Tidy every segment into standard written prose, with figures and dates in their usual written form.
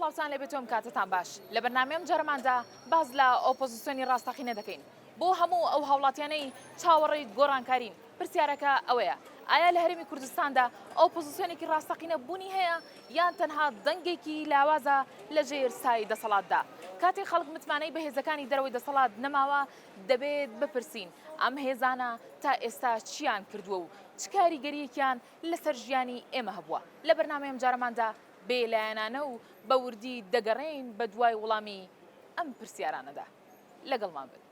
سڵاوتان لێبێت و ئەم کاتەتان باش. لە بەرنامەی ئەمجارەماندا باس لە ئۆپۆزسیۆنی ڕاستەقینە دەکەین. بۆ هەموو ئەو هاوڵاتیانەی چاوەڕێی گۆڕانکارین، پرسیارەکە ئەوەیە، ئایا لە هەرێمی کوردستاندا ئۆپۆزسیۆنێکی ڕاستەقینە بوونی هەیە یان تەنها دەنگێکی لاوازە لە ژێر سای دەسەڵاتدا؟ کاتێک خەڵک متمانەی بە هێزەکانی دەرەوەی دەسەڵات نەماوە، دەبێت بپرسین ئەم هێزانە تا ئێستا چیان کردووە و چ کاریگەرییەکیان لەسەر ژیانی ئێمە هەبووە؟ لە بەرنامەی ئەمجارەماندا بێ لایەنانە و بە وردی دەگەڕێین بە دوای وڵامی ئەم پرسیارانەدا. لەگەڵمان بن.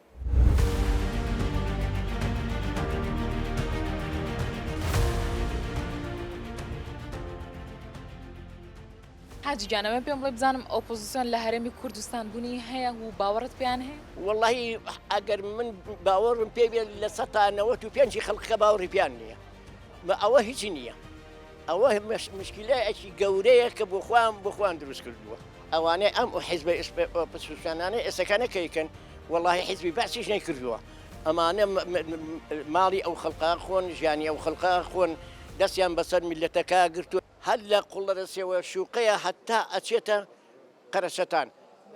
حاجی گیان ئەمە پێم بڵێ بزانم ئۆپۆزیسیۆن لە هەرێمی کوردستان بوونی هەیە و باوەڕت پێیان هەیە؟ وەڵی ئەگەر من باوەڕم پێ بێت لە سەتا نەوەت و پێنجی خەڵکەکە باوەڕی پێیان نییە ئەوە هیچی نییە ئەوە مشکلەیەکی گەورەیە کە بۆ خۆیان بۆ خۆیان دروست کردووە ئەوانەی ئەم و حیزبە ئۆپۆزیسیۆنانەی ئێستەکانە کەیکەن وەڵاهی حیزبی بەعسیش نەیکردووە ئەمانە ماڵی ئەو خەڵقە خۆن ژیانی ئەو خەڵقە خۆن دەستیان بەسەر میلەتەکە گرتووە هەر لە قوڵەرەسێوە شوقەیە هەتا ئەچێتە قەرەچەتان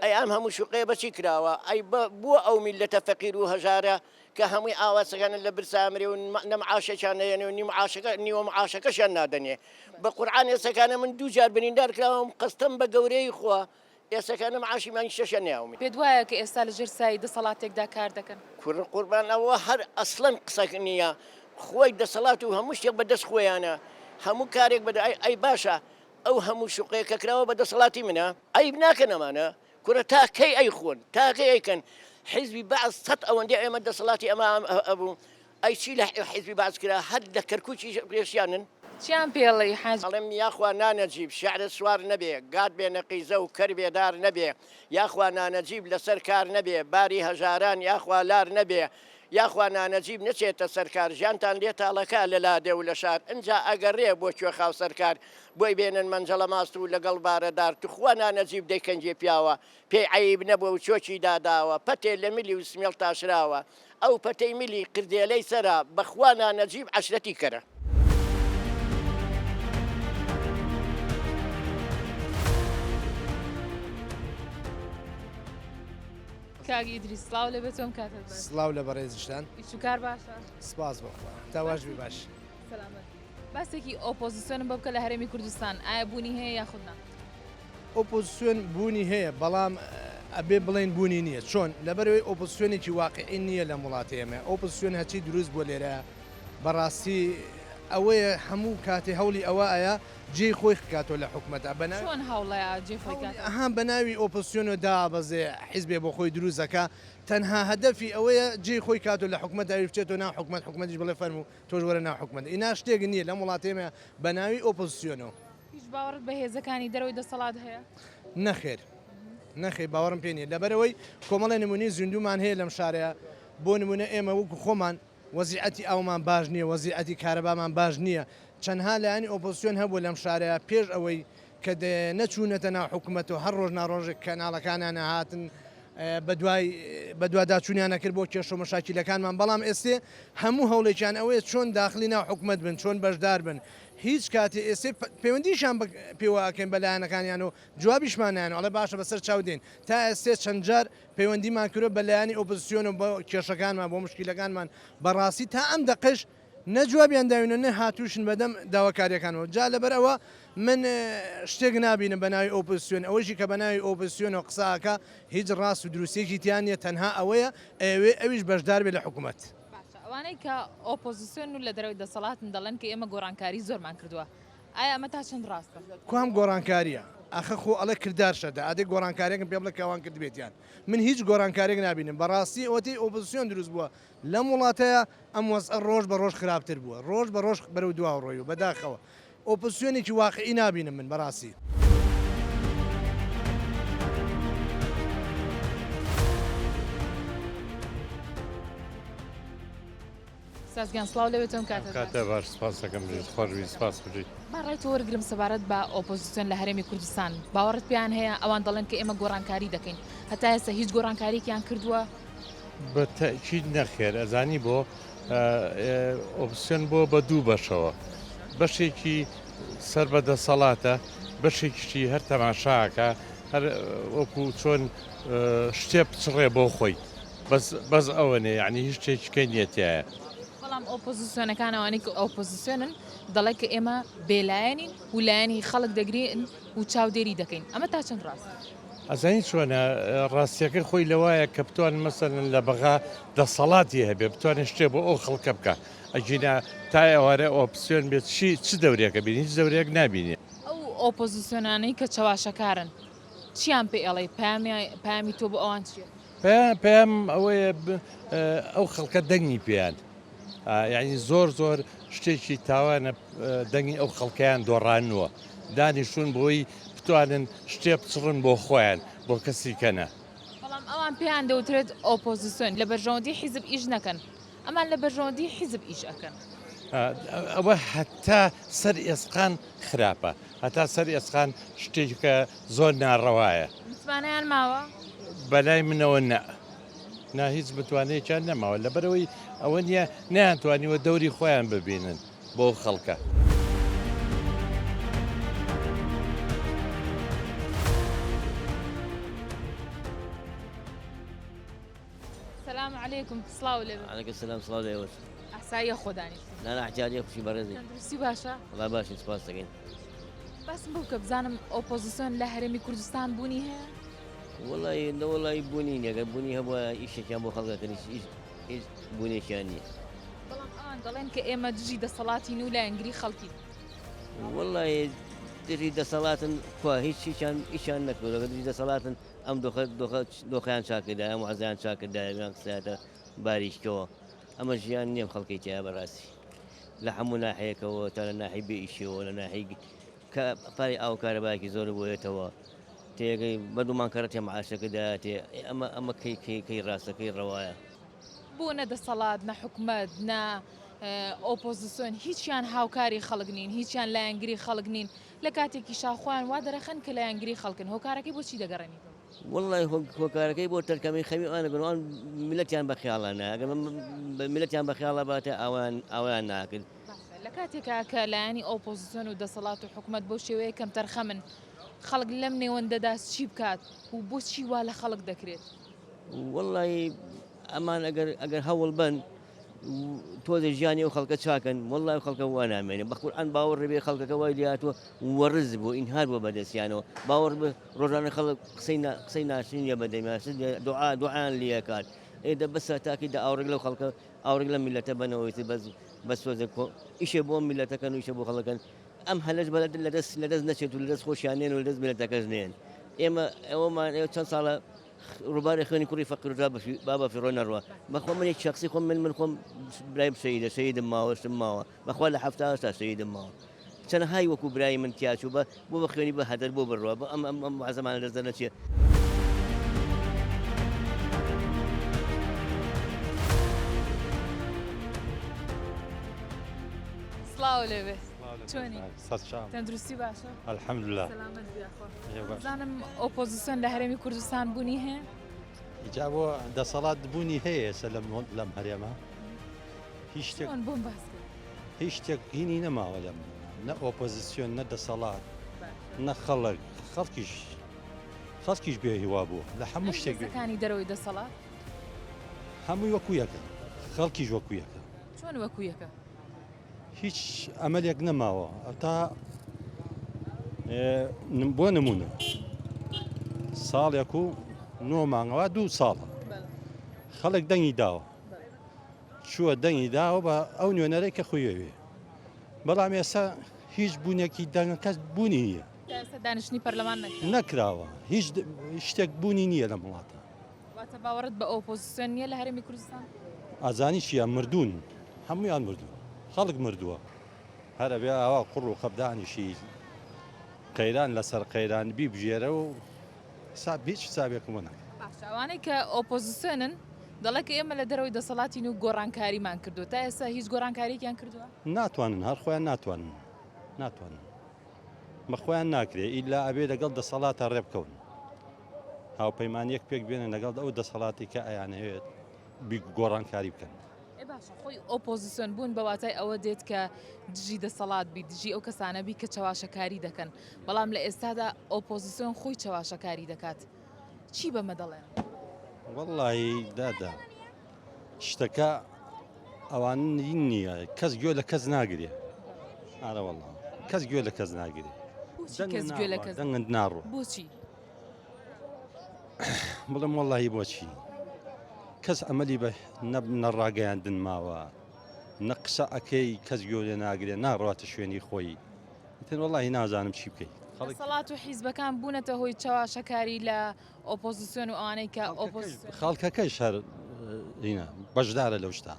ئەی ئەم هەموو شوقەیە بەچی کراوە ئەی بۆ ئەو میلەتە فەقیر و هەژارە کە هەمووی ئاواسەکانە لە برسا ئەمرێ و نە معاشێکیان نەیەنێ و نیو معاشەکە نیوە معاشەکەشیان نادەنێ بە قورعان ئێسەکانە من دوو جار بریندار کراوم قەستەم بە گەورەی خوا ئێسەکانە معاشی مانگی شەشیان نەیاومێ. پێت وایە کە ئێستا لە ژێر سایەی دەسەڵاتێکدا کار دەکەن؟ کوڕە قوربان ئەوە هەر ئەسڵەن قسەک نییە خۆی دەسەڵات و هەموو شتێک بە دەست خۆیانە هەموو کارێک بە ئەی باشە ئەو هەموو شوقەیە کە کراوە بە دەسەڵاتی منە؟ عەیب ناکەن ئەمانە؟ کورە تا کەی ئەیخۆن تا کەی ئەیکەن حیزبی بەعس سەت ئەوەندەی ئێمە دەسەڵاتی ئەمە ئەبوو ئەی چی لە حیزبی بەعس کرا هەر لە کەرکوکیش پێشیانن. چیان پێ ئەڵێی حاجی؟ ئەڵێم یاخوا نانەجیب شیعرت سوار نەبێ گات بێ نەقیزە و کەر بێ دار نەبێ یاخوا نانەجیب لەسەر کار نەبێ باری هەژاران یاخوا لار نەبێ یاخوا نانەجیب نەچێتە سەر کار ژیانتان لێ تاڵەکا لە لادێ و لە شار ئنجا ئەگەڕێ بۆ کوێخاو سەرکار بۆی بێنن مەنجەڵە ماست و لەگەڵ بارە دار توخوا نانەجیب دەی کەنگێ پیاوە پێی عەیب نەبوە و چۆکی داداوە پەتێ لە ملی و سمێڵ تاشراوە ئەو پەتەی ملی قردێلەی سەرە بەخوا نانەجیب عەشرەتی کەرە. کاک ئیدریس سڵاو لێ بێت چۆن کاتت باش. سڵاو لە بەڕێزیشتان. ئیش و کار باشە؟ سپاس بۆ خوا تا واش بی باش. سەلامەت بی. باسێکی ئۆپۆزسیۆنم بۆ بکە لە هەرێمی کوردستان ئایا بوونی هەیە یاخود نا؟ ئۆپۆزسیۆن بوونی هەیە بەڵام ئەبێ بڵێین بوونی نییە چۆن؟ لەبەرئەوەی ئۆپۆزسیۆنێکی واقیعی نییە لەم وڵاتەی ئێمە ئۆپۆزسیۆن هەرچی دروست بووە لێرە بەڕاستی ئەوەیە هەموو کاتێ هەوڵی ئەوە ئەیا جێی خۆی خکاتەوە لە حکومەتا بە ناوی چۆن هەوڵەیا جێی خۆی کاتەوە؟ ئەها بە ناوی ئۆپۆزسیۆنەوە دابەزێ حیزبێ بۆ خۆی دروست ئەکا تەنها هەدەفی ئەوەیە جێی خۆی کاتەوە لە حکومەتا ئەویش بچێتەوە ناو حکومەت حکومەتیش بڵێ فەرموو تۆش وەرە ناو حکومەت ئینا شتێک نییە لەم وڵاتەی ئێمە بە ناوی ئۆپۆزسیۆنەوە. هیچ باوەڕت بە هێزەکانی دەرەوەی دەسەڵات هەیە؟ نەخێر نەخێر باوەڕم پێ نییە لەبەرئەوەی کۆمەڵێ نمونەی زیندوومان هەیە لەم شارەیا بۆ نمونە ئێمە وەکو خۆمان وەزیعەتی ئاومان باش نییە، وەزیعەتی کارەبامان باش نییە، چەندها لایەنی ئۆپۆزسیۆن هەبووە لەم شارەیا پێش ئەوەی کە نەچوونەتە ناو حکومەتەوە هەر ڕۆژ ناڕۆژێک کەناڵەکانیان هاتن بەدوای بەدواداچوونیان ئەکرد بۆ کێشە و مەشاکیلەکانمان، بەڵام ئێستێ هەموو هەوڵێکیان ئەوەیە چۆن داخلی ناو حکومەت بن، چۆن بەشدار بن، هیچ کاتێ ئێستێ پەیوەندیشیان پێوە ئەکەین بە لایەنەکانیان و جوابیشمان نایەنەوە ئەڵێ باشە بەسەر چاو دێین، تا ئێستێ چەند جار پەیوەندیمان کردوە بە لایەنی ئۆپۆزسیۆن و بۆ کێشەکانمان بۆ موشکیلەکانمان بەڕاستی تا ئەم دەقەش نە جوابیان داوینە نە هاتووشن بەدەم داواکاریەکانەوە جا لەبەر ئەوە من شتێک نابینم بە ناوی ئۆپۆزسیۆن ئەوەیشی کە بە ناوی ئۆپۆزسیۆنەوە قسە ئەکا هیچ ڕاست و دروستیەکی تیا نیە تەنها ئەوەیە ئەیەوێ ئەویش بەشدار بێ لە حکومەت. باشە ئەوانەی کە ئۆپۆزسیۆنن و لە دەرەوەی دەسەڵاتن دەڵێن کە ئێمە گۆڕانکاری زۆرمان کردووە ئایا ئەمە تا چەند ڕاستە؟ کوام گۆڕانکاریە؟ ئاخە خۆ ئەڵێ کردار شەرتە ئادەی گۆڕانکاریەکم پێ بڵێ کە ئەوان کردبێتیان من هیچ گۆڕانکاریەک نابینم بەڕاستی ئەوەتەی ئۆپۆزسیۆن دروست بووە لەم وڵاتەیا ئەم وەزعە ڕۆژ بە ڕۆژ خراپتر بووە ڕۆژ بە ڕۆژ بەرەو دواوە ڕۆیوە بەداخەوە ئۆپۆزسیۆنێکی واقعی نابینم من بەڕاستی. ساز گیان سڵاو لەوێ تۆم کاتت باش. کاتت باش سپاس دەکەم بژیت خۆش بی سپاس بژیت. با ڕای تۆ وەرگرم سەبارەت بە ئۆپۆزیسیۆن لە هەرێمی کوردستان باوەڕت پێیان هەیە ئەوان دەڵێن کە ئێمە گۆڕانکاری دەکەین هەتا ئێستا هیچ گۆڕانکاریەکیان کردووە؟ بە تەئکید نەخێر ئەزانی بۆ ئۆپسیۆن بۆ بە دوو بەشەوە بەشێکی سەر بە دەسەڵاتە بەشێکیشی هەر تەماشاکە. هەر وەکو چۆن شتێ بچڕێ بۆ خۆی بەس بەس ئەوەنێ یعنی هیچ شتێکی کە نییە تایە. بەڵام ئۆپۆزیسیۆنەکان ئەوانەی کە ئۆپۆزیسیۆنن دەڵێ کە ئێمە بێلایەنین و لایەنی خەڵک دەگرین و چاودێری دەکەین ئەمە تا چەند ڕاستە؟ ئەزانی چۆنە ڕاستیەکەی خۆی لەوایە کە بتوانن مەسەلەن لە بەغا دەسەڵاتی هەبێ بتوانێت شتێ بۆ ئەو خەڵکە بکا ئەگینا تا ئێوارە ئۆپسیۆن بێت چی چ دەورێکە بینی هیچ دەورێک نابینێ. ئەو ئۆپۆزیسیۆنانەی کە چەواشەکارن چیان پێ ئەڵێی پەیامی تۆ بۆ ئەوان چیە؟ پەیام ئەوەیە ئەو خەڵکە دەنگی پێیان یعنی زۆر زۆر شتێکی تاوانە دەنگی ئەو خەڵکەیان دۆڕانووە دانیشتون بۆی بتوانن شتێ بچڕن بۆ خۆیان بۆ کەسی کەنە. بەڵام ئەوان پێیان دەوترێت ئۆپۆزیسیۆن لە بەرژەوەندی حیزب ئیش نەکەن ئەمان لە بەرژەوەندی حیزب ئیش ئەکەن. ئەوە هەتا سەر ئێسقان خراپە هەتا سەر ئێسقان شتێکە زۆر ناڕەوایە. متمانەیان ماوە؟ بەلای منەوە نا. نا هیچ متوانەیەکیان نەماوە لەبەرئەوەی ئەوە نیە نەیانتوانیوە دەوری خۆیان ببینن بۆ خەڵکە. سلام علیکم سڵاو لێ بێ. علیکم سلام سڵاو لە ئێوەش. ئاساییە خۆ دانیشتن. نا نا احتیاجیە خوشی بەڕێزی. تەندروستی باشە؟ وەڵا باشین سوپاس دەکەین. باسم بۆ بکە بزانم ئۆپۆزیسیۆن لە هەرێمی کوردستان بوونی هەیە؟ وەڵی نەوەڵی بوونی نییە گەر بوونی هەبووە ئیشێکیان بۆ خەڵک دەکرد هیچ هیچ بوونێکیان نییە. بەڵام ئەوان دەڵێن کە ئێمە دژی دەسەڵاتین و لایەنگری خەڵکین. وەڵی دژی دەسەڵاتن کوا هیچ هیچیان ئیشیان نەکردووە دژی دەسەڵاتن ئەم دۆخە دۆخە دۆخیان چاکردایە ئەم وەزعیان چاکردایە بیان خستایەتە باریکەوە ئەمە ژیان نییە ئەم خەڵکەی تیا بەڕاستی لە هەموو ناحەیەکەوە تا لە ناحی بێ ئیشیەوە لە ناحی کە پارەی ئاو کارەبایەکی زۆر بۆیەتەوە تێگەی بە دوومان کەڕەتێ معاشەکە دایەتێ ئەمە ئەمە کەی کەی کەی ڕاستە کەی ڕەوایە. بۆ نە دەسەڵات نە حکومەت نە ئۆپۆزسیۆن هیچیان هاوکاری خەڵک نین هیچیان لایەنگری خەڵک نین لە کاتێکیشا خۆیان وا دەرەخەن کە لایەنگری خەڵکن هۆکارەکەی بۆ چی دەگەڕێنیتەوە؟ وەڵای هۆکارەکەی بۆ تەرکەمی خەمی ئەوانە گەر ئەوان میلەتیان بە خیاڵا نایە ئەگەر میلەتیان بە خیاڵا باتە ئاوایان ئاوایان ناکرد. باشە لە کاتێکا کە لایەنی ئۆپۆزسیۆن و دەسەڵات و حکومەت بەو شێوەیە کەمتەرخەمن خەڵک لەم نێوەندەدا چی بکات و بۆچی وا لە خەڵک دەکرێت؟ وەڵای ئەمان ئەگەر ئەگەر هەوڵ بەن تۆزێ ژیانی ئەو خەڵکە چاکەن وەڵای ئەو خەڵکە وا نامێنێ بە قورئان باوەڕ بێ خەڵکەکە وای لێهاتووە وەڕز بوو ئینهار بووە بەدەستیانەوە باوەڕ بێ ڕۆژانە خەڵک قسەی نا قسەی ناشرین نیە بەدەمیان دوعا دوعایان لێ ئەکات ئێ دە بەسە تاکی دە ئاوڕێک لەو خەڵکە ئاوڕێک لەم میللەتە بەنەوە ئیتر بەس بەس تۆزێک کۆ ئیشێ بۆ میللەتەکەن و ئیشێ بۆ خەڵکەن ئەم هەلەش بە لەدەست لەدەست نەچێت و لەدەست خۆشیان نێن و لەدەست میللەتەکەش نێن ئێمە ئەوەمان ئێوە چەند ساڵە ڕووباری خوێنی کوڕی فەقیر و با بە فیڕۆ نەڕوا بەخوا من یەک شخصی خۆم من من خۆم برایم شەهیدە شەهیدم ماوە شتم ماوە بەخوا لە حەفتا هەشتا شەهیدم ماوە چەنەهای وەکو برای من تیاچوو بە بۆ بە خوێنی بە هەدەر بۆ بڕوا بۆ ئەم ئەم ئەم عەزەمانە دەست دەرنەچێ. سڵاو لێبێ چۆنی تەندروستی باشە الحمدلله سەلامەت بی یاخوا بزانم ئۆپۆزیسیۆن لە هەرێمی کوردستان بوونی هەیە جا بۆ دەسەڵات بوونی هەیە ئێستا لەم لەم هەرێمە هیچ شتێک چۆن بۆم باس کە هیچ شتێک هینی نەماوە لەم نە ئۆپۆزیسیۆن نە دەسەڵات نە خەڵک خەڵکیش خەڵکیش بێ هیوا بووە لە هەموو شتێک بێ هێزەکانی دەرەوەی دەسەڵات هەمووی وەکو یەکە خەڵکیش وەکو یەکە چۆن وەکو یەکە هیچ ئەمەلێک نەماوە تا بۆ نمونە ساڵێک و نۆ مانگەوە دوو ساڵە خەڵک دەنگی داوە چووە دەنگی داوە بە ئەو نوێنەرەی کە خویەوێ بەڵام ئێستا هیچ بوونێکی دەنگەکەس بوونی نییە دانیشتنی پەرلەمان نەکراوە هیچ شتێک بوونی نییە لەم وڵاتە واتە باوەڕت بە ئۆپۆزسیۆن نییە لە هەرێمی کوردستان؟ ئەزانی چیە مردوون هەموویان مردوون خەڵک مردووە هەر ئەبێ ئاوا قوڕ و قەپ دانیشی قەیران لەسەر قەیران بیبژێرە و حساب هیچ حسابێکم بۆ ناکەم. باشە ئەوانەی کە ئۆپۆزسیۆنن دەڵێ کە ئێمە لە دەرەوەی دەسەڵاتین و گۆڕانکاریمان کردووە تا ئێستا هیچ گۆڕانکاریەکیان کردووە؟ ناتوانن هەر خۆیان ناتوانن ناتوانن بە خۆیان ناکرێ ئیلا ئەبێ لەگەڵ دەسەڵاتا ڕێبکەون. هاوپەیمانیەک پێک بێنن لەگەڵ ئەو دەسەڵاتی کە ئەیانەوێت گۆڕانکاری بکەن. ئێ باشە خۆی ئۆپۆزیسیۆن بوون بە واتای ئەوە دێت کە دژی دەسەڵات بی، دژی ئەو کەسانە بی کە چەواشەکاری دەکەن، بەڵام لە ئێستادا ئۆپۆزیسیۆن خۆی چەواشەکاری دەکات. چی بەمە دەڵێن؟ وەڵڵاهی دادە شتەکە ئەوان نییە کەس گوێ لە کەس ناگرێ ئارە وەڵڵا کەس گوێ لە کەس ناگرێ بۆچی کەس گوێ لە کەس دەنگت ناڕۆ بۆچی؟ بڵێم وەڵڵاهی بۆچی کەس ئەمەلی بە نە ڕاگەیاندن ماوە نە قسە ئەکەی کەس گوێ لێ ناگرێ ناڕواتە شوێنی خۆی ئیتر وەڵڵاهی نازانم چی بکەی خەڵک دەسەڵات و حیزبەکان بوونەتە هۆی چەواشەکاری لە ئۆپۆزیسیۆن و ئەوانەی کە ئۆپۆزیسیۆن خەڵکەکەش هەر هینە بەشدارە لەو شتە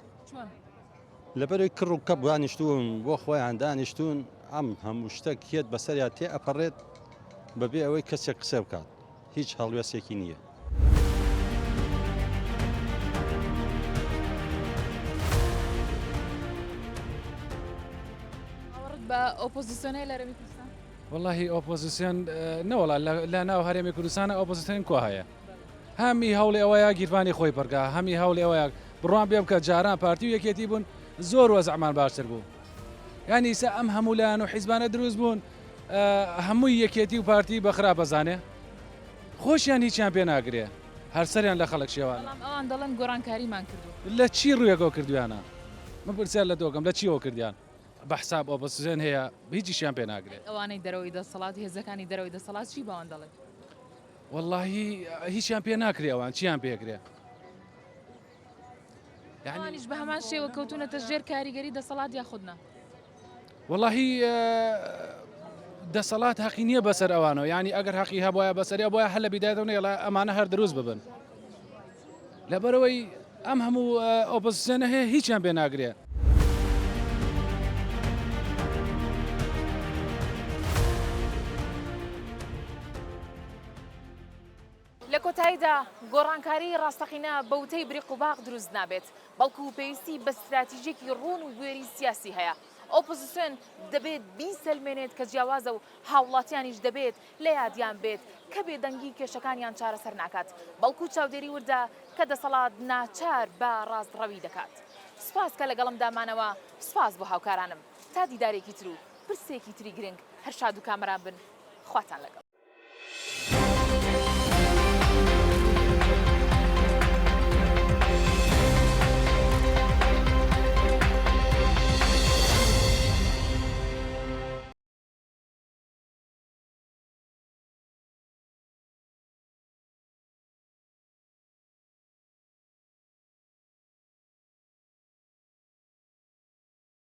لەبەرەوەی کڕ و کەپ دانیشتوون بۆ خۆیان دانیشتوون ئەم هەموو شتە کێت بەسەریا تێ ئەپەڕێت بەبێ ئەوەی کەسێک قسە بکات هیچ هەڵوێستێکی نییە. باوەڕت بە ئۆپۆزیسیۆن هەیە لە هەرێمی کوردستان؟ وەڵاهی ئۆپۆزیسیۆن نەوەڵا لە ناو هەرێمی کوردستانە ئۆپۆزیسیۆن کوا هەیە؟ هەمی هەوڵی ئەوەیە گیرفانی خۆی پڕکا هەمی هەوڵی ئەوەیە بڕوام پێ بکە جاران پارتی و یەکێتی بوون زۆر وەزعمان باشتر بوو یانی ئیسا ئەم هەموو لایەن و حیزبانە دروست بوون هەمووی یەکێتی و پارتی بە خراپ ئەزانێ خۆشیان هیچیان پێ ناگرێ هەر سەریان لە خەڵک شێوانە. بەڵام ئەوان دەڵێن گۆڕانکاریمان کردووە. لە چی ڕوویەکەوە کردویانە؟ من پرسیار لە تۆ کەم لە چیەوە کردیان؟ بە حساب ئۆپۆزسیۆن هەیە هیچیشیان پێ ناگرێ. ئەوانەی دەرەوەی دەسەڵات هێزەکانی دەرەوەی دەسەڵات چی بەوان دەڵێن؟ وەڵاهی هیچیان پێ ناکرێ ئەوان چیان پێکرێ؟ ئەوانیش بە هەمان شێوە کەوتونەتە ژێر کاریگەری دەسەڵات یاخود نا؟ وەڵاهی دەسەڵات هەقی نییە بەسەر ئەوانەوە ینی ئەگەر هەقی هەبواە بەسەر بۆیە هەر لە بیدایەتەوە نەیڵا ئەمانە هەر دروست ببن لەبەرەوەی ئەم هەموو ئۆپۆزیسیۆنە هەیە هیچیان پێ ناگرێ. لە کۆتاییدا گۆڕانکاریی ڕاستەقینە بە وتەی بریق و باق دروست نابێت، بەڵکو پێویستی بە ستراتیژێکی ڕوون و بوێری سیاسی هەیە. ئۆپۆزسیۆن دەبێت بیسەلمێنێت کە جیاوازە و هاوڵاتیانیش دەبێت لە یادیان بێت کە بێدەنگی کێشەکانیان چارەسەر ناکات، بەڵکو چاودێری وردە کە دەسەڵات ناچار بە ڕاستڕەوی دەکات. سوپاس کە لەگەڵمدا مانەوە، سوپاس بۆ هاوکارانم. تا دیدارێکی تر و پرسێکی تری گرنگ هەر شاد و کامەران بن. خواتان لەگەڵ.